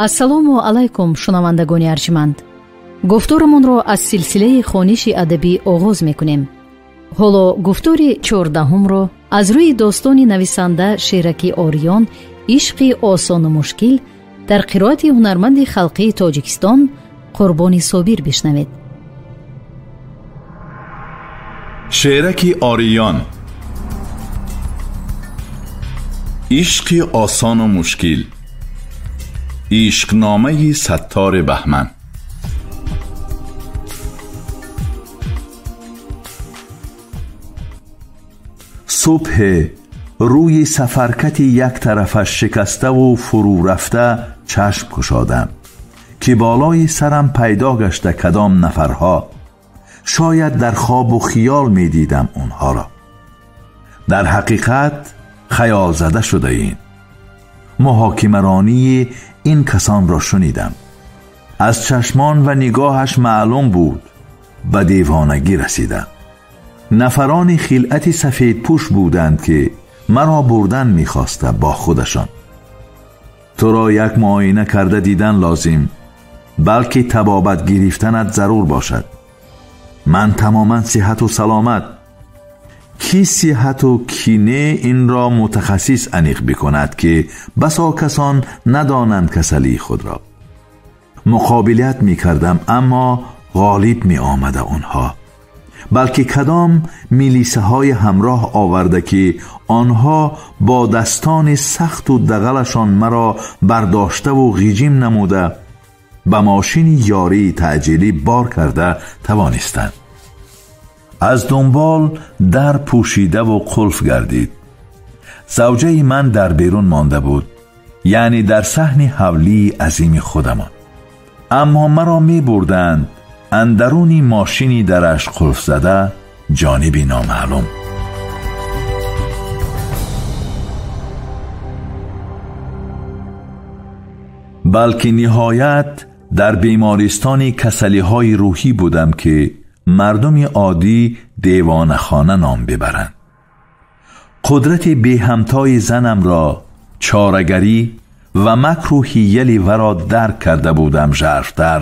Ассалому алайкум, шунавандагони арҷманд. Гуфторамонро аз силсилаи хониши адабӣ оғоз мекунем. Ҳоло гуфтори 14-ҳумро аз рӯи достони нависанда Шераки Ориён «Ишқи осону мушкил» дар қироати ҳунарманди халқии Тоҷикистон Қурбони Собир бишнавед. Шераки Ориён, ишқи осону мушкил, ишқномаи Саттори Баҳман. Субҳ рӯи сафаркати як тарафаш шикаставу фурӯ рафта чашм кушодам, ки болои сарам пайдо гашта кадом нафарҳо. Шояд дар хобу хиёл медидам онҳоро. Дар ҳақиқат хаёл зада шудаем. Муҳокимаронии ин касонро шунидам. Аз чашмон ва нигоҳаш маълум буд ба девонагӣ расида. Нафарони хилъати сафедпӯш буданд, ки маро бурдан мехоста бо худашон. Туро як муоина карда дидан лозим, балки табобат гирифтанат зарур бошад. Ман тамоман сиҳату саломат. Ки сиҳату ки не, инро мутахассис аниқ бикунад, ки басо касон надонанд касалии худро. Муқобилият мекардам, аммо ғолиб меомада онҳо. Балки кадом милисаҳои ҳамроҳ оварда, ки онҳо бо дастони сахту дағалашон маро бардоштаву ғиҷим намуда ба мошини ёрии таъҷилӣ бор карда тавонистанд. Аз дунбол дар пӯшидаву қулф гардид. Завҷаи ман дар берун монда буд, яъне дар саҳни ҳавлии азими худамон. Аммо маро мебурданд андаруни мошини дараш қулф зада ҷониби номаълум. Балки ниҳоят дар бемористони касалиҳои рӯҳӣ будам, ки мардуми оддӣ девонахона ном бибаранд. Қудрати беҳамтои занамро, чорагарӣ ва макру ҳияли варо дарк карда будам жарфтар,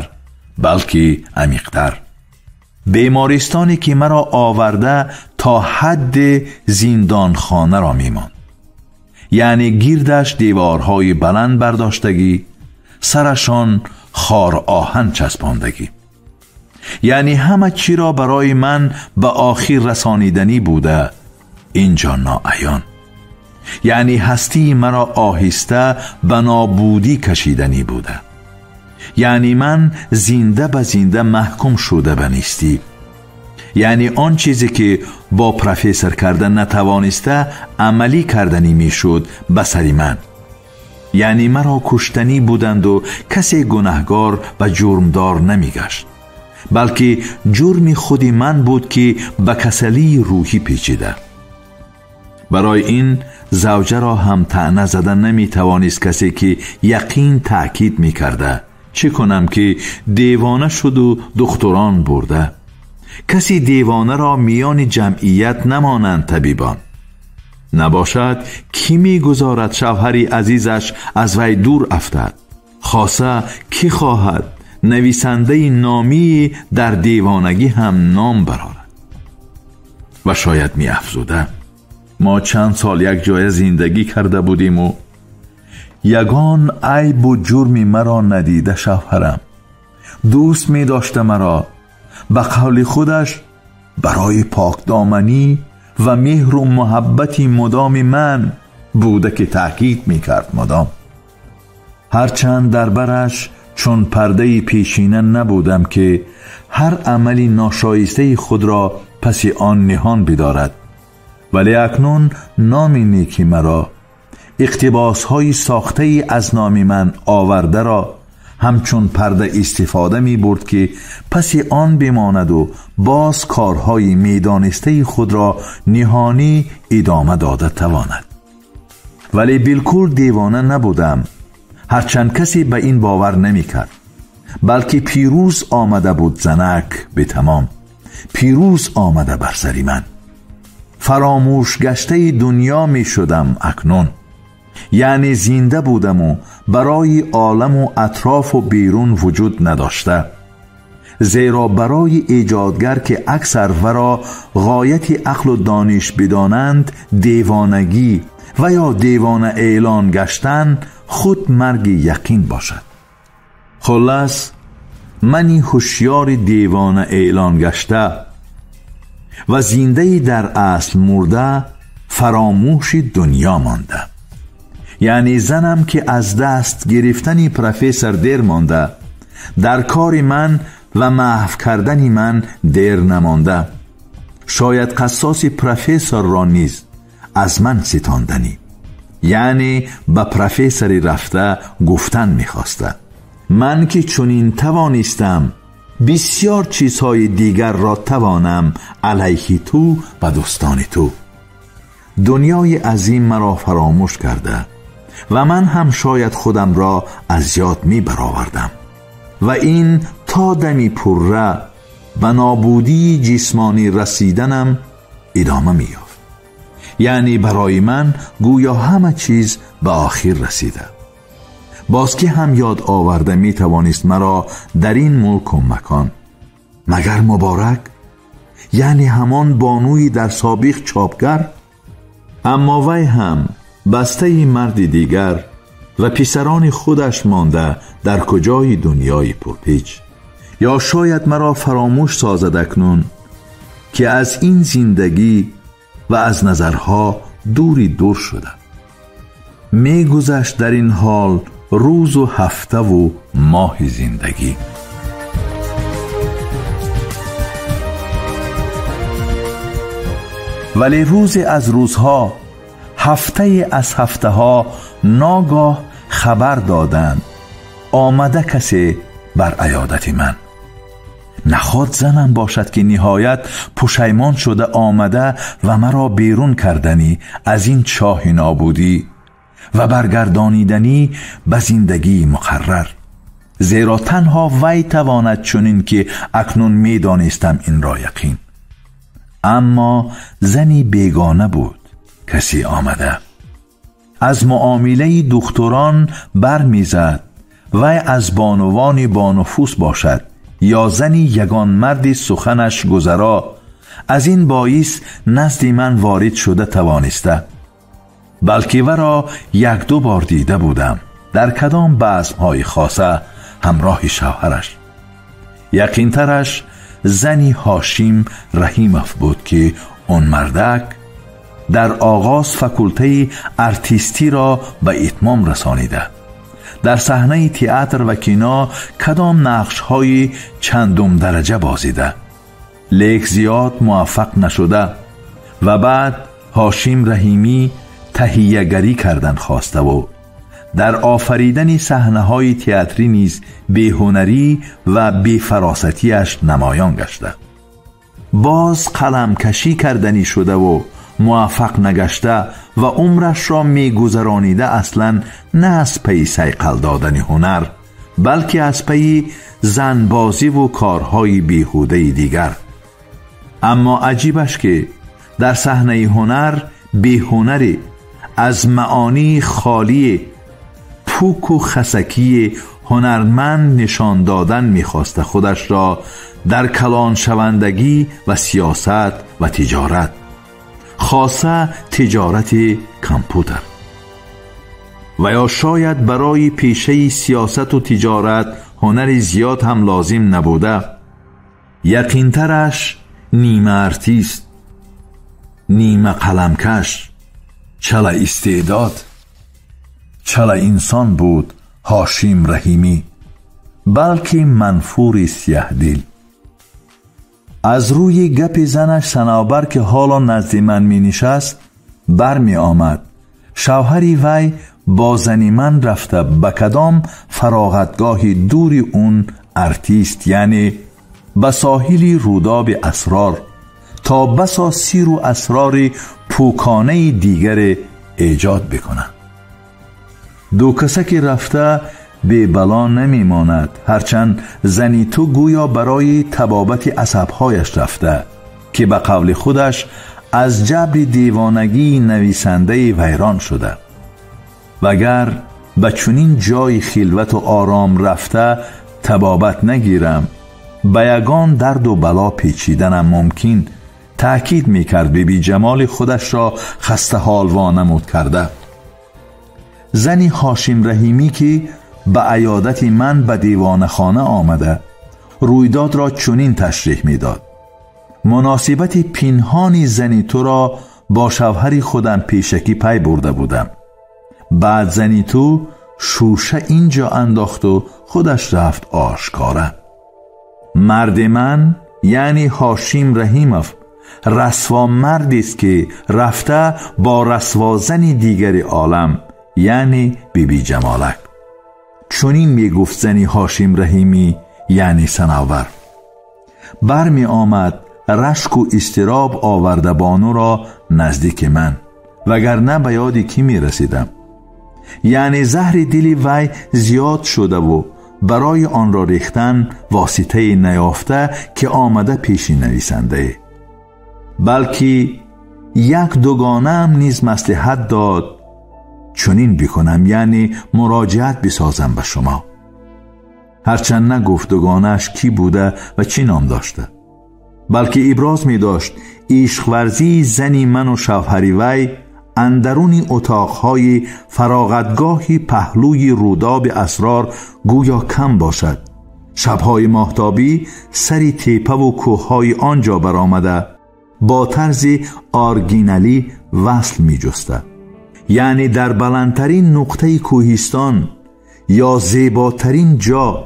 балки амиқтар. Бемористоне ки маро оварда то ҳадди зиндонхонаро мемонд, яъне гирдаш деворҳои баланд бардоштагӣ, сарашон хороҳан часпондагӣ, яъне ҳама чиро барои ман ба охир расониданӣ буда инҷо ноаён, яъне ҳастии маро оҳиста ба нобудӣ кашиданӣ буда, яъне ман зинда ба зинда маҳкум шуда ба нестӣ, яъне он чизе ки бо профессор карда натавониста амалӣ карданӣ мешуд ба сари ман, яъне маро куштанӣ буданду касе гунаҳгор ва ҷурмдор намегашт, балки ҷурми худи ман буд, ки ба касалии рӯҳӣ печида. Барои ин завҷаро ҳам таъна зада наметавонист касе, ки яқин таъкид мекарда чӣ кунам, ки девона шуду духтурон бурда. Каси девонаро миёни ҷамъият намонанд табибон. Набошад, кӣ мегузорад шавҳари азизаш аз вай дур афтад? Хоса кӣ хоҳад нависандаи номии дар девонагӣ ҳам ном барорад? Ва шояд меафзуда, мо чанд сол як ҷоя зиндагӣ карда будиму ягон айбу ҷурми маро надида шавҳарам дӯст медошта маро, ба қавли худаш барои покдоманӣ ва меҳру муҳаббати мудоми ман буда, ки таъкид мекард мудом. Ҳарчанд дар бараш чун пардаи пешина набудам, ки ҳар амали ношоистаи худро паси он ниҳон бидорад, вале акнун номи неки маро, иқтибосҳои сохтаи аз номи ман овардаро ҳамчун парда истифода мебурд, ки паси он бимонаду боз корҳои медонистаи худро ниҳонӣ идома дода тавонад. Вале билкул девона набудам, ҳарчанд касе ба ин бовар намекард, балки пирӯз омада буд занак бетамом, пирӯз омада бар сари ман. Фаромӯш гаштаи дунё мешудам акнун. Яъне зинда будаму барои оламу атрофу берун вуҷуд надошта. Зеро барои эҷодгар ки аксар варо ғояти ақлу дониш бидонанд, девонагӣ ва ё девона эълон гаштан худ марги яқин бошад. Хуллас, мани ҳушёри девона эълон гашта ва зиндаи дар асл мурда фаромӯши дунё монда. Яъне занам ки аз даст гирифтани профессор дер монда, дар кори ман ва маҳв кардани ман дер намонда. Шояд қассоси профессорро низ аз ман ситонданӣ, яъне ба профессори рафта гуфтан мехоста: ман ки чунин тавонистам, бисёр чизҳои дигарро тавонам алайҳи ту ва дӯстони ту. Дунёи азим маро фаромӯш карда ва ман ҳам шояд худамро аз ёд мебаровардам ва ин то дами пурра ба нобудии ҷисмонӣ расиданам идома меёфт. Яъне барои ман гӯё ҳама чиз ба охир расида. Боз ки ҳам ёд оварда метавонист маро дар ин мулку макон? Магар Муборак, яъне ҳамон бонуи дар собиқ чопгар? Аммо вай ҳам бастаи марди дигар ва писарони худаш монда дар куҷои дунёи пурпеч. Ё шояд маро фаромӯш созад акнун ки аз ин зиндагӣ ва аз назарҳо дури дур шуда. Мегузашт дар ин ҳол рӯзу ҳафтаву моҳи зиндагӣ. Вале рӯзе аз рӯзҳо, ҳафтае аз ҳафтаҳо ногоҳ хабар доданд: омада касе бар аёдати ман. Наход занам бошад ки ниҳоят пушаймон шуда омада ва маро берун карданӣ аз ин чоҳи нобудӣ ва баргардониданӣ ба зиндагии муқаррар. Зеро танҳо вай тавонад чунин ки акнун медонистам инро яқин. Аммо зани бегона буд касе омада. Аз муомилаи духтурон бармезад вай аз бонувони бонуфуз бошад ё зани ягон марди суханаш гузаро, аз ин боис назди ман ворид шуда тавониста. Балки варо як-ду бор дида будам дар кадом базмҳои хоса ҳамроҳи шавҳараш. Яқинтараш зани Ҳошим Раҳимов буд ки он мардак дар оғоз факултаи артистиро ба итмом расонида, дар саҳнаи театр ва кино кадом нақшҳои чандум дараҷа бозида, лек зиёд муваффақ нашуда ва баъд Ҳошим Раҳимӣ таҳиягарӣ кардан хоставу дар офаридани саҳнаҳои театрӣ низ беҳунарӣ ва бефаросатиаш намоён гашта. Боз қаламкашӣ карданӣ шудаву муваффақ нагашта ва умрашро мегузаронида аслан на аз пайи сайқал додани ҳунар, балки аз пайи занбозиву корҳои беҳудаи дигар. Аммо аҷибаш ки дар саҳнаи ҳунар беҳунаре аз маъонии холии пӯку хасакии ҳунарманд нишон додан мехоста худашро дар калоншавандагӣ ва сиёсат ва тиҷорат, хоса тиҷорати компютер. Ва ё шояд барои пешаи сиёсату тиҷорат ҳунари зиёд ҳам лозим набуда. Яқинтараш нима артист, нима қаламкаш, чала истеъдод, чала инсон буд Ҳошим Раҳимӣ, балки манфури сияҳдил. Аз рӯи гапи занаш Санобар ки ҳоло назди ман менишаст бармеомад. Шавҳари вай бо зани ман рафта ба кадом фароғатгоҳи дури он артист, яъне ба соҳили рӯдоби асрор, то басо сиру асрори пӯконаи дигаре эҷод бикунад. Ду каса ки рафта бебало намемонад, ҳарчанд зани ту гӯё барои табобати асабҳояш рафта, ки ба қавли худаш аз ҷабри девонагии нависандаи вайрон шуда. وگر به چنین جای خلوت و آرام رفته طبابت نگیرم به یگان درد و بلا پیچیدنم ممکن. تأکید میکرد بیبی جمال خودش را خسته حال وانمود کرده. زنی هاشم رحیمی که به عیادت من به دیوانه خانه آمده رویداد را چنین تشریح میداد: مناسبت پنهانی زنی تو را با شوهر خودم پیشکی پی برده بودم. بعد زنی تو شوشه اینجا انداخت و خودش رفت آشکاره. مرد من یعنی هاشم رحیمов رسوا مردی است که رفته با رسوا زنی دیگر عالم یعنی بیبی جمالک. چنین میگفت زنی هاشم رحیمی یعنی سناور. برمی آمد رشک و اضطراب آورده بانو را نزدیک من، وگرنه به یاد کی می رسیدم. یعنی زهر دل وی زیاد شده و برای آن را ریختن واسطه نیافته که آمده پیش نویسنده، بلکه یک دوگانه هم نیز مصلحت داد چنین بکنم، یعنی مراجعت بسازم به شما. هرچند نگفت دوگانه‌اش کی بوده و چی نام داشته، بلکه ابراز می داشت عشق ورزی زنی من و شوهری وی اندرونی اتاقهای فراغتگاهی پهلوی روداب اسرار گویا کم باشد. شبهای ماهتابی سری تیپه و کوههای آنجا برآمده با طرز آرگینالی وصل می جسته. یعنی در بلندترین نقطه کوهستان یا زیباترین جا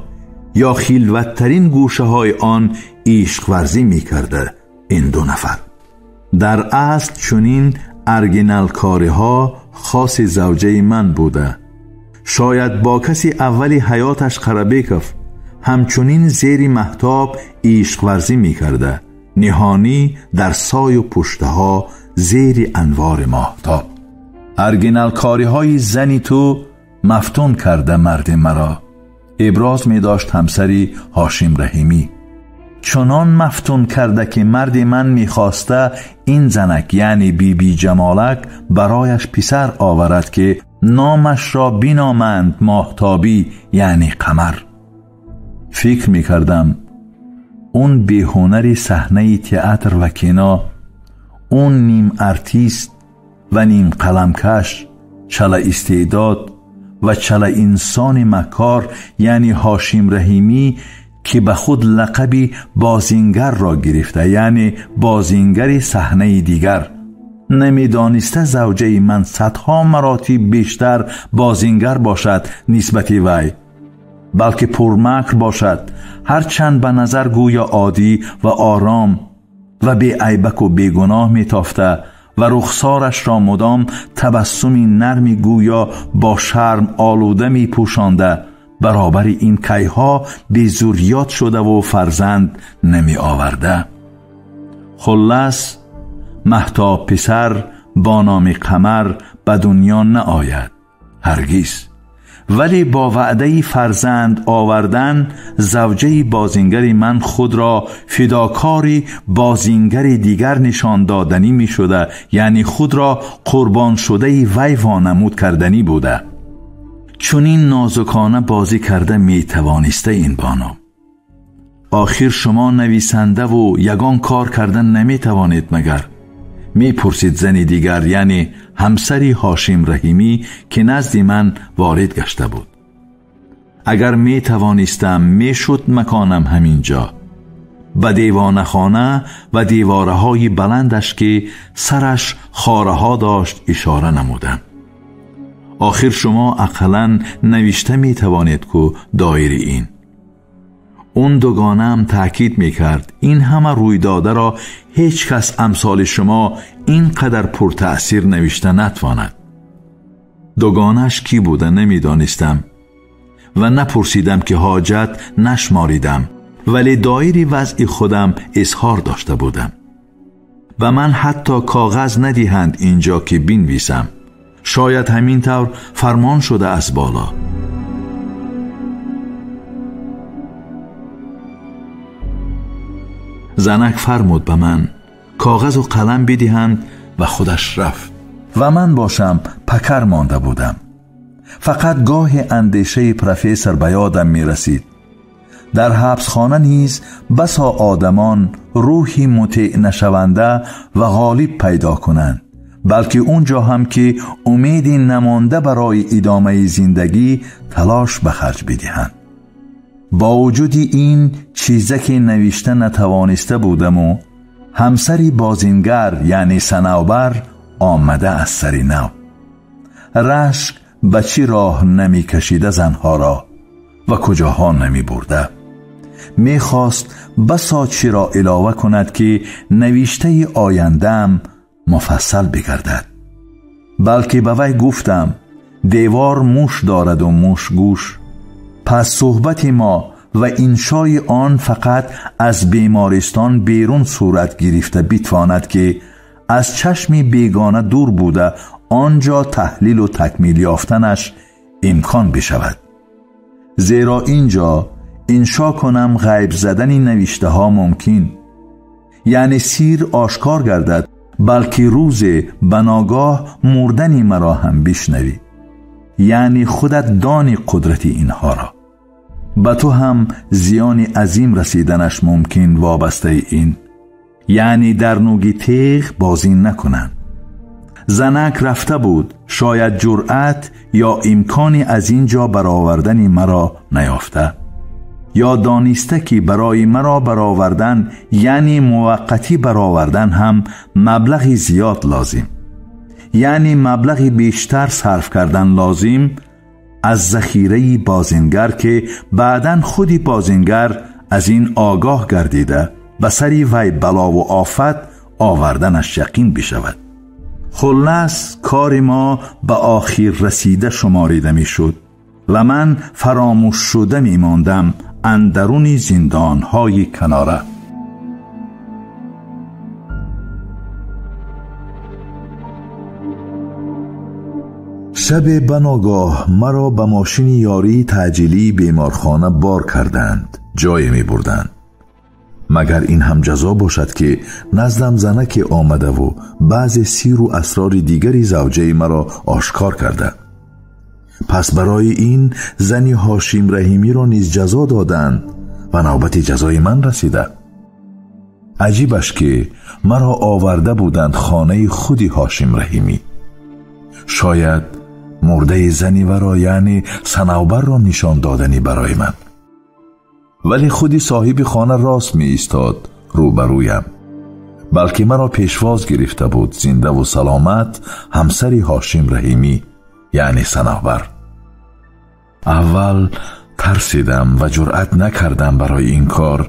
یا خلوتترین گوشه های آن عشق ورزی می کرده این دو نفر. در اصل چنین ارگینالکاری ها خاص زوجه من بوده. شاید با کسی اولی حیاتش قربیکف همچنین زیر مهتاب عشق ورزی می کرده، نهانی در سای و پشته ها زیر انوار ماهتاب. ارگینالکاری های زنی تو مفتون کرده مرد مرا، ابراز می داشت همسری هاشم رحیمی. چنان مفتون کرده که مرد من میخواسته این زنک یعنی بی بی جمالک برایش پسر آورد که نامش را بینامند ماهتابی یعنی قمر. فکر میکردم اون بیهنر صحنه تئاتر و کینا، اون نیم ارتیست و نیم قلمکش، چله استعداد و چله انسان مکار یعنی هاشم رحیمی که به خود لقبی بازینگر را گرفته، یعنی بازینگر صحنه دیگر، نمیدانسته زوجه من صدها مراتب بیشتر بازینگر باشد نسبت وی، بلکه پرمکر باشد، هرچند به نظر گویا عادی و آرام و بی عیبک و بیگناه میتافته و رخسارش را مدام تبسمی نرمی گویا با شرم آلوده می پوشانده، برابر این کیها بی‌ذریات شده و فرزند نمی آورده. خلاص مهتاب پسر با نام قمر به دنیا نه آید هرگز، ولی با وعده فرزند آوردن زوجه بازینگر من خود را فداکاری بازینگر دیگر نشان دادنی می شده، یعنی خود را قربان شده وی وانمود کردنی بوده. چنین نازکانه بازی کرده می توانسته این بانو. آخر شما نویسنده و یگان کار کردن نمی توانید مگر؟ می پرسید زن دیگر یعنی همسری هاشم رحیمی که نزد من وارد گشته بود. اگر می توانستم می شد مکانم همینجا، به دیوانه خانه و دیواره های بلندش که سرش خاره ها داشت اشاره نمودم. آخر شما اقلا نوشته می توانید که دایر این. اون دوگانه هم تأکید می کرد این همه رویداده را هیچ کس امثال شما اینقدر پرتأثیر نوشته نتواند. دوگانش کی بوده نمی دانستم و نپرسیدم که حاجت نشماریدم، ولی دایری وضع خودم اظهار داشته بودم و من حتی کاغذ ندیهند اینجا که بنویسم. شاید همین طور فرمان شده از بالا. زنک فرمود به من کاغذ و قلم بدهند و خودش رفت و من باشم پکر مانده بودم. Фақат гоҳе андешаи профессор ба ёдам мерасид. Дар ҳабсхона низ басо одамон рӯҳи мутеъ нашаванда ва ғолиб пайдо кунанд, балки унҷо ҳам ки умеди намонда барои идомаи зиндагӣ талош ба харҷ бидиҳанд. Бо вуҷуди ин чизе ки навишта натавониста будаму ҳамсари бозингар яъне Санавбар омада аз сари нав. Рашк ба чӣ роҳ намекашида занҳоро ва куҷоҳо намебурда. Мехост басо чиро илова кунад ки навиштаи ояндаам муфассал бигардад. Балки ба вай гуфтам девор муш дораду муш гӯш. Пас суҳбати мо ва иншои он фақат аз бемористон берун сурат гирифта битавонад ки аз чашми бегона дур буда онҷо таҳлилу такмил ёфтанаш имкон бишавад. Зеро инҷо иншо кунам ғайб задани навиштаҳо мумкин, яъне сир ошкор гардад, балки рӯзе ба ногоҳ мурдани маро ҳам бишнавӣ, яъне худат дони қудрати инҳоро. Ба ту ҳам зиёни азим расиданаш мумкин вобастаи ин, яъне дар нуги теғ бозӣ накунанд. Занак рафта буд, шояд ҷуръат ё имкони аз ин ҷо баровардани маро наёфта, ё дониста ки барои маро баровардан, яъне муваққатӣ баровардан ҳам маблағи зиёд лозим, яъне маблағи бештар сарф кардан лозим аз захираи бозингар ки баъдан худи бозингар аз ин огоҳ гардида ба сари вай балову офат оварданаш яқин бишавад. Хуллас кори мо ба охир расида шуморида мешуд ва ман фаромӯш шуда мемондам андаруни зиндонҳои канора. Шабе ба ногоҳ маро ба мошини ёрии таъҷилии беморхона бор карданд, ҷое мебурданд. Магар ин ҳам ҷазо бошад ки наздам занаке омадаву баъзе сиру асрори дигари завҷаи маро ошкор карда. Пас барои ин зани Ҳошим Раҳимиро низ ҷазо доданд ва навбати ҷазои ман расида. Аҷибаш ки маро оварда буданд хонаи худи Ҳошим Раҳимӣ. Шояд мурдаи зани варо, яъне Санавбарро нишон додани барои ман. Вале худи соҳиби хона рост меистод рӯбарӯям, балки маро пешвоз гирифта буд зиндаву саломат ҳамсари Ҳошим Раҳимӣ, яъне Санавбар. Аввал тарсидам ва ҷуръат накардам барои ин кор,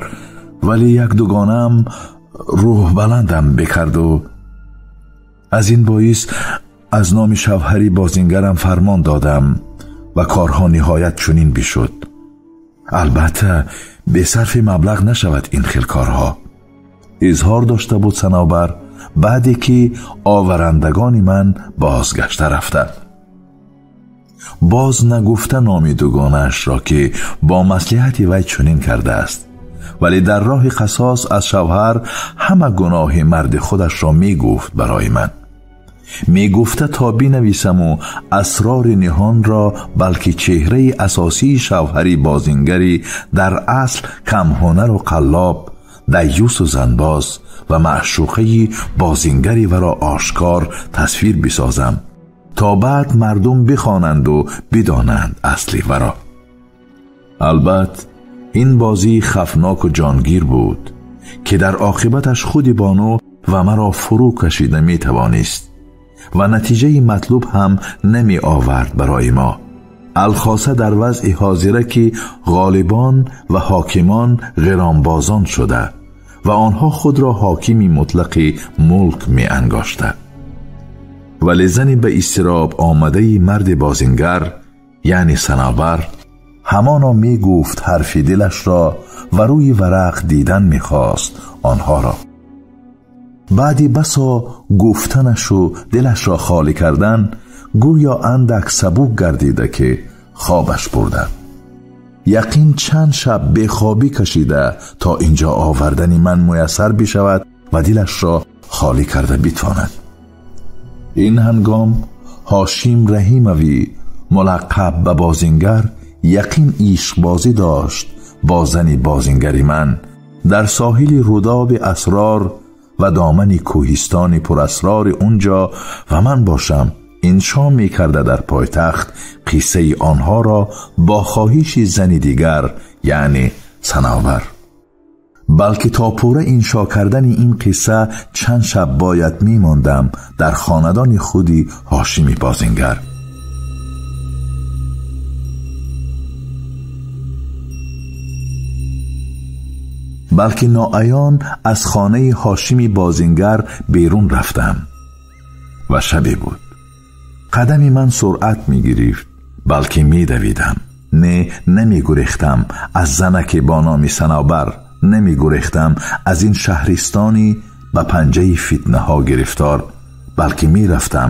вале як дугонаам рӯҳбаландам бикарду аз ин боис аз номи шавҳари бозингарам фармон додам ва корҳо ниҳоят чунин бишуд. Албатта бесарфи маблағ нашавад ин хел корҳо. Изҳор дошта буд Санавбар баъде ки оварандагони ман бозгашта рафта. Боз нагуфта номи дугонаашро ки бо маслиҳати вай чунин кардааст, вале дар роҳи қасос аз шавҳар ҳама гуноҳи марди худашро мегуфт барои ман. Мегуфта то бинависаму асрори ниҳонро, балки чеҳраи асосии шавҳари бозингари дар асл камҳунару қаллоб, даюсу занбоз ва маъшуқаи бозингари варо ошкор тасвир бисозам, то баъд мардум бихонанду бидонанд асли варо. Албат ин бозии хафноку ҷонгир буд ки дар оқибаташ худи бону ва маро фурӯ кашида метавонист ва натиҷаи матлуб ҳам намеовард барои мо, алхоса дар вазъи ҳозира ки ғолибон ва ҳокимон ғиромбозон шуда ва онҳо худро ҳокими мутлақи мулк меангошта. Вале зани ба изтироб омадаи марди бозингар, яъне Санавбар, ҳамоно мегуфт ҳарфи дилашро ва рӯи варақ дидан мехост онҳоро. Баъди басо гуфтанашу дилашро холӣ кардан, гӯё андак сабук гардида ки хобаш бурда. Яқин чанд шаб бехобӣ кашида то инҷо овардани ман муяссар бишавад ва дилашро холӣ карда битавонад. Ин ҳангом Ҳошим Раҳимави мулаққаб ба бозингар яқин ишқбозӣ дошт бо зани бозингари ман дар соҳили рудоби асрор ва домани кӯҳистони пурасрори унҷо ва ман бошам иншо мекарда дар пойтахт қиссаи онҳоро бо хоҳиши зани дигар, яъне Санавбар. Балки то пурра иншо кардани ин қисса чанд шаб бояд мемондам дар хонадони худи Ҳошими бозингар. Балки ноаён аз хонаи Ҳошими бозингар берун рафтам ва шабе буд. Қадами ман суръат мегирифт, балки медавидам. Не, намегурехтам аз занаке бо номи Санавбар, намегурехтам аз ин шаҳристони ба панҷаи фитнаҳо гирифтор, балки мерафтам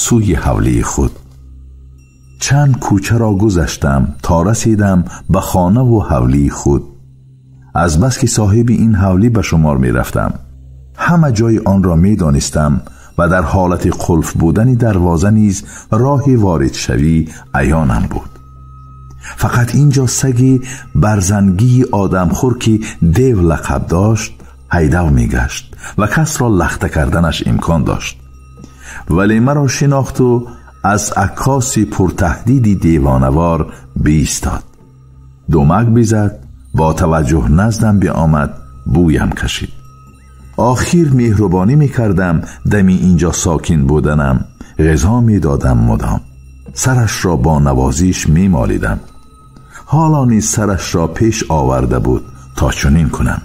сӯи ҳавлии худ. Чанд кӯчаро гузаштам то расидам ба хонаву ҳавлии худ. Аз бас ки соҳиби ин ҳавлӣ ба шумор мерафтам, ҳама ҷои онро медонистам ва дар ҳолати қулф будани дарвоза низ роҳи воридшавӣ аёнам буд. Фақат инҷо саги барзангии одамхӯр ки дев лақаб дошт ҳайдав мегашт ва касро лахта карданаш имкон дошт. Вале маро шинохту аз аккоси пуртаҳдиди девонавор биистод. Думак бизад, бо таваҷҷӯҳ наздам биомад, бӯям кашид. Охир меҳрубонӣ мекардам дами инҷо сокин буданам, ғизо медодам мудом, сарашро бо навозиш мемолидам. Ҳоло низ сарашро пеш оварда буд то чунин кунам.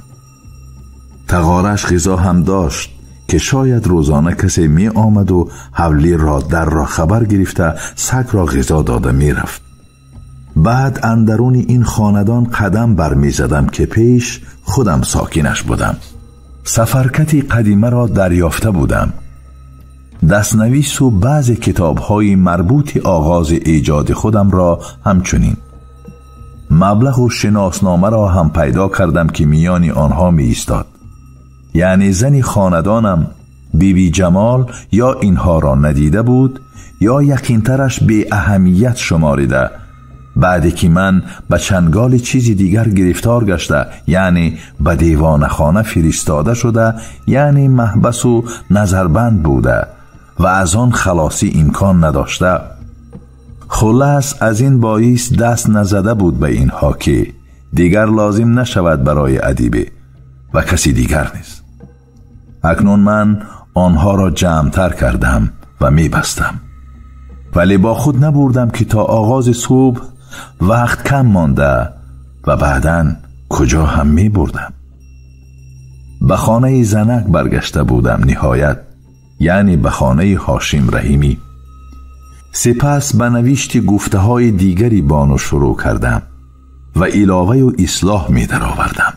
Тағораш ғизо ҳам дошт ки шояд рӯзона касе меомаду ҳавлиро дарро хабар гирифта сагро ғизо дода мерафт. Баъд андаруни ин хонадон қадам бармезадам ки пеш худам сокинаш будам. Сафаркати қадимаро дарёфта будам. Дастнавису баъзе китобҳои марбути оғози эҷоди худамро ҳамчунин. Маблағу шиносномаро ҳам пайдо кардам ки миёни онҳо меистод. Яъне зани хонадонам Биби Ҷамол ё инҳоро надида буд ё яқинтараш беаҳамият шуморида, баъде ки ман ба чанголи чизи дигар гирифтор гашта, яъне ба девонахона фиристода шуда, яъне маҳбасу назарбанд буда ва аз он халосӣ имкон надошта. Хулас аз ин боис даст назада буд ба инҳо ки дигар лозим нашавад барои адибе ва каси дигар низ. Акнун ман онҳоро ҷамътар кардам ва мебастам, вале бо худ набурдам ки то оғози субҳ вақт кам монда ва баъдан куҷо ҳам мебурдам. Ба хонаи занак баргашта будам ниҳоят, яъне ба хонаи Ҳошим Раҳимӣ. Сипас ба навишти гуфтаҳои дигари бону шурӯъ кардам ва иловаю ислоҳ медаровардам.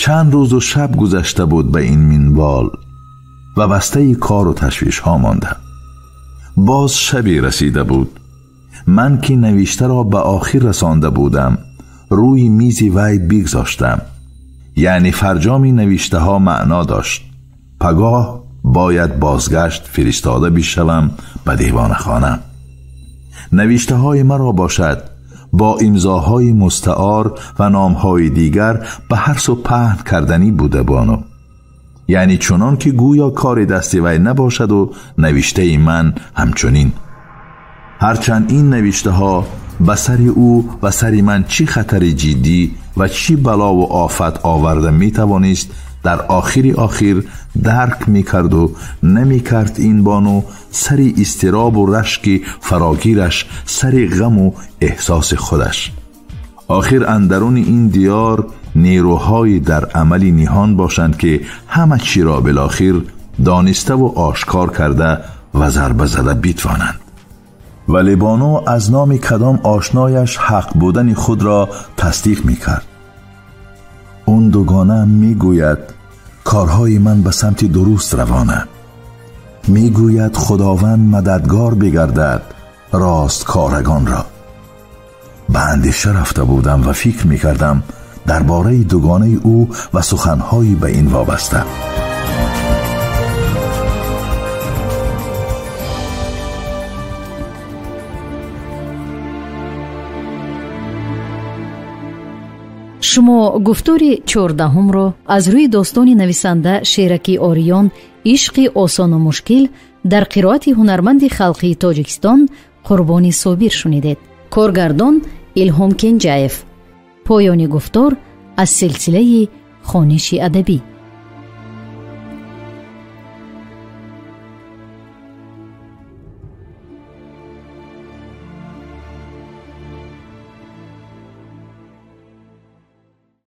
Чанд рӯзу шаб гузашта буд ба ин минвол ва бастаи кору ташвишҳо монда. Боз шабе расида буд. Ман ки навиштаро ба охир расонда будам, рӯи мизи вай бигзоштам. Яъне фарҷоми навиштаҳо маъно дошт. Пагоҳ бояд бозгашт фиристода бишавам ба девонахона. Навиштаҳои маро бошад бо имзоҳои мустаор ва номҳои дигар ба ҳар су паҳн карданӣ буда бону. Яъне чунон ки гӯё кори дасти вай набошаду навиштаи ман ҳамчунин. Ҳарчанд ин навиштаҳо ба сари ӯ ва сари ман чӣ хатари ҷиддӣ ва чӣ балову офат оварда метавонист, дар охири охир дарк мекарду намекард ин бону сари изтиробу рашки фарогираш, сари ғаму эҳсоси худаш. Охир андаруни ин диёр нерӯҳои дар амали ниҳон бошанд ки ҳама чиро билохир дониставу ошкор карда ва зарба зада битвонанд. Вале бону аз номи кадом ошнояш ҳақ будани худро тасдиқ мекард. Он дугонаам мегӯяд корҳои ман ба самти дуруст равона. Мегӯяд Худованд мададгор бигардад росткорагонро. Ба андеша рафта будам ва фикр мекардам дар бораи дугонаи ӯ ва суханҳои ба ин вобаста. Шумо гуфтори 14-ҳумро аз рӯи достони нависанда Шераки Ориён «Ишқи осону мушкил» дар қироати ҳунарманди халқии Тоҷикистон Қурбони Собир шунидед. Коргардон Илҳом Кенҷаев. Поёни гуфтор аз силсилаи хониши адабӣ.